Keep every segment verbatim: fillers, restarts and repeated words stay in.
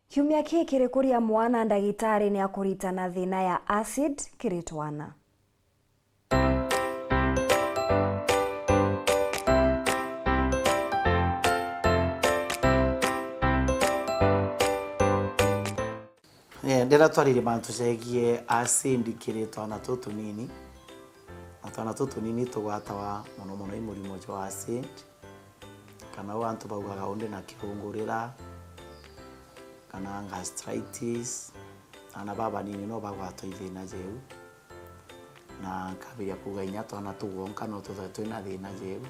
Kiumia kii kiri kuria mwana, ndagitari ni akuritana thina ya acid kiri twana. Eh, ndira twaririe mantu jegie acid kiri twana tutunini. Na twana tutunini tugwatawa mono mono i murimo jwa acid, kana u antu baugaga undi na kirungurira, kana gastritis. Aana babanini no bagwatwa i thina jeu, na nkambiria kuuga inya twana tu gwonka no tuthae twina thina jeu.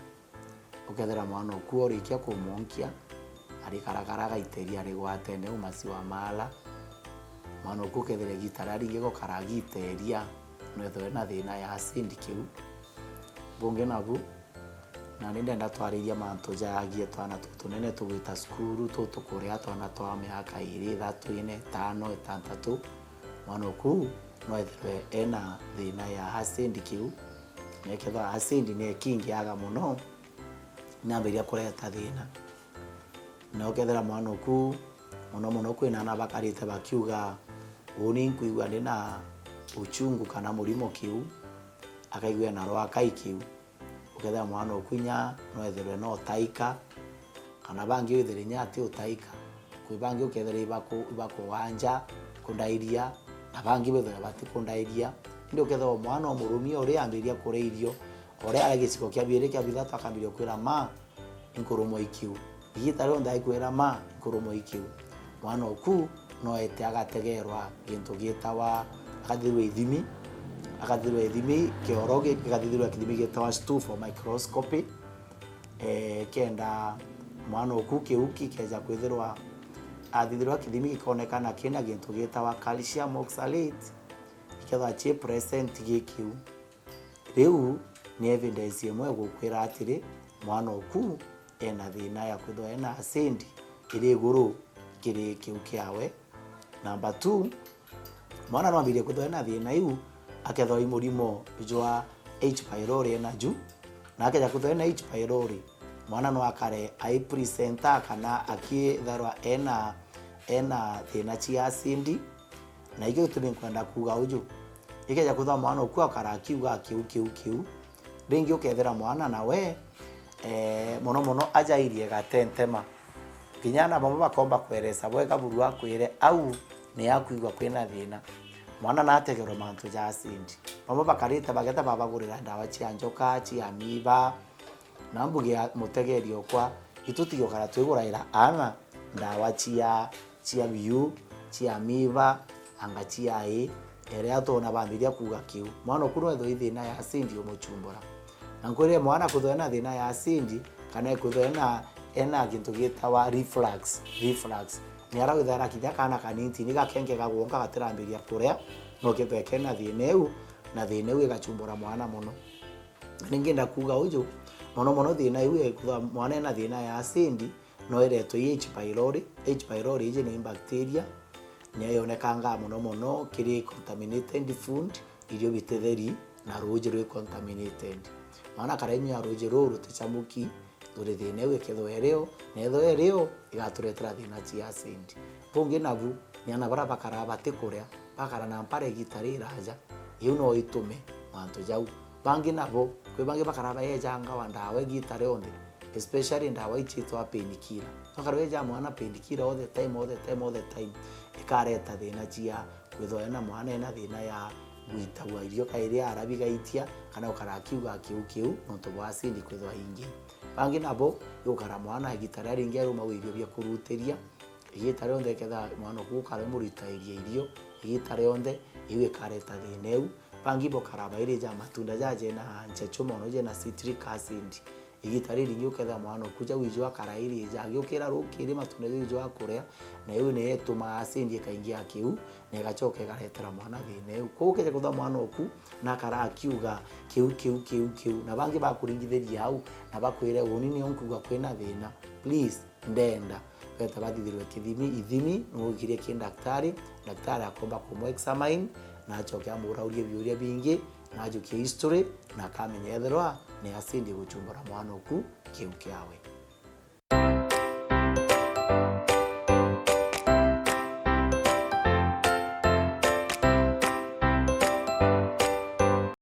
Ukethira mwana uku urikia kumwonkia, arikarakara agaiteria arigwatene u masiwa mala. Mwana uku ukethira igita riria ringi gukara agiteria, no ethirwe na thina ya acid kiu. Bungi nabu, nani ndenda twariria mantu jagie twana tutunene tugwita cukuru, tutukuria, twana twa miaka iri, ithatu, ine, itano, itantatu. Mwana uku no ethirwe ena thina ya acid kiu, na ikethirwa acid ni ikingiaga mono, ni ambiria kureta thina. Na ukethira mwana uku, mono mono kwina aana bakarite bakiuga, "Uuni nkwigua ndi na uchungu kana murimo kiu," akaigua ena rwakai kiu. Ukethira mwana uku inya no ethirwe no utaika, kana bangi withire inya ati utaika. Kwi bangi ukethira ibaku-, ibakuganja, kundairia, na bangi bethirwe batikundairia. Indi ukethira o mwana o murumia uria ambiria kuria irio, uria ari gicigo kia biiri kia bithatu akambiria kwira, "Ma, inkurumwa ikiu." Igita rionthe aikwira, "Ma, inkurumwa ikiu." Mwana uku no ete agategerwa gintu gitawa, akathithirwa ithimi, akathithirwa ithimi, kioro gi-, gikathithirwa kithimi gitawa stool for microscopy, eh, kenda mwana uku kiu gikeja kwithirwa athithirwa kithimi gikonekana kina gintu gitawa calcium oxalate, gikethirwa ci present gi kiu. Riu ni evidence imwe igukwira atiri, mwana uku ena thina ya kwithirwa ena acid iri iguru kiri kiu kiawe. Number two, mwana no ambirie kwithirwa ena thina iu akethirwa i murimo jwa H. pylori ena ju, na akeja kwithirwa ena H. pylori, mwana no akare ai presenter kana akitharwa ena, ena thina cia acid. Na ikio gitumi nkwenda kuuga uju, ikeja kwithirwa mwana uku akara akiuga kiu, kiu, kiu, ringi ukethira mwana nawe, eh, mono mono ajairie gatentema. Kinya aana bamwe bakomba kweresa bwega buru akwire au ni akwigua kwina thina. Mwana nategerwe mantu ja acid. Bamwe bakarite bageta babagurira ndawa cia njoka, cia miiba. Na mbuge ya mutegeri okwa, itu tigukara twiguraira aana ndawa cia, cia biu, cia miiba, anga cia ii, eria twona bambiria kuuga kiu. Mwana uku no ethirwe i thina ya acid umuchumbura. Na nkwirire mwana kwithirwa ena thina ya acid, kana ekwithirwa ena, ena gintu gitawa reflux, reflux. Ni ara withira kinya kaana kanini ni gakenge gagwonka gatirambiria kuria, no kethirwe kena thina iu, na thina iu igachumbura mwana mono. Ningienda kuuga uju, mono mono thina iu ya kwithirwa mwana ena thina ya acid, no iretwe i H. pylori. H. pylori iji ni bacteria, niyo yonekangaa mono mono kiri contaminated food, irio bititheri, na ruuji rwi contaminated. Mwana akara inyua ruuji ruu rutichamuki, turi thina iu ikethirwa irio, na ethirwa irio, igaturetera thina cia acid. Bungi nabu, ni aana baria bakaraa batikuria, bakara na mpara igita riraja, iu no itume mantu jau. Bangi nabo, kwi bangi bakaraa baejangawa ndawa igita rionthe, especially ndawa ichitwa painkiller. Bakara beja mwana painkiller all the time, all the time, all the time, ikareta thina cia kwithirwa ena mwana ena thina ya gwitagwa irio kairi arabi gaitia, kana ukara akiuga kiu kiu nontu bwa acid kwithirwa ingi. Bangi nabo, igukara mwana igita riria ringi arumagwa irio bia kurutiria, igita rionthe ikethira mwana uku ukara umuritairia irio, igita rionthe, iu ikareta thina iu. Bangi bukara bairija matunda jaja jena nchechu mono, jena citric acid. Igita riringi ukethira mwana uku jau ijo akara irija, agiukira rukiri matunda jau ijo akuria, na iu niyo itumaa acid ikaingia kiu, na igachoka igaretera mwana thina iu. Kwou ukeja kwithira mwana uku nakara akiuga kiu, kiu, kiu, kiu, na bangi bakuringithiria au, na bakwire, "Uuni nio nkuigua kwina thina." Please, ndenda weta bathithirwe kithimi, ithimi, nugikirie ki ndaktari, ndaktari akomba kumu examine, na acoke amuraurie biuria bingi, na ajukie history, na akamenya ethirwa ni acid iguchumbura mwana uku kiu kiawe.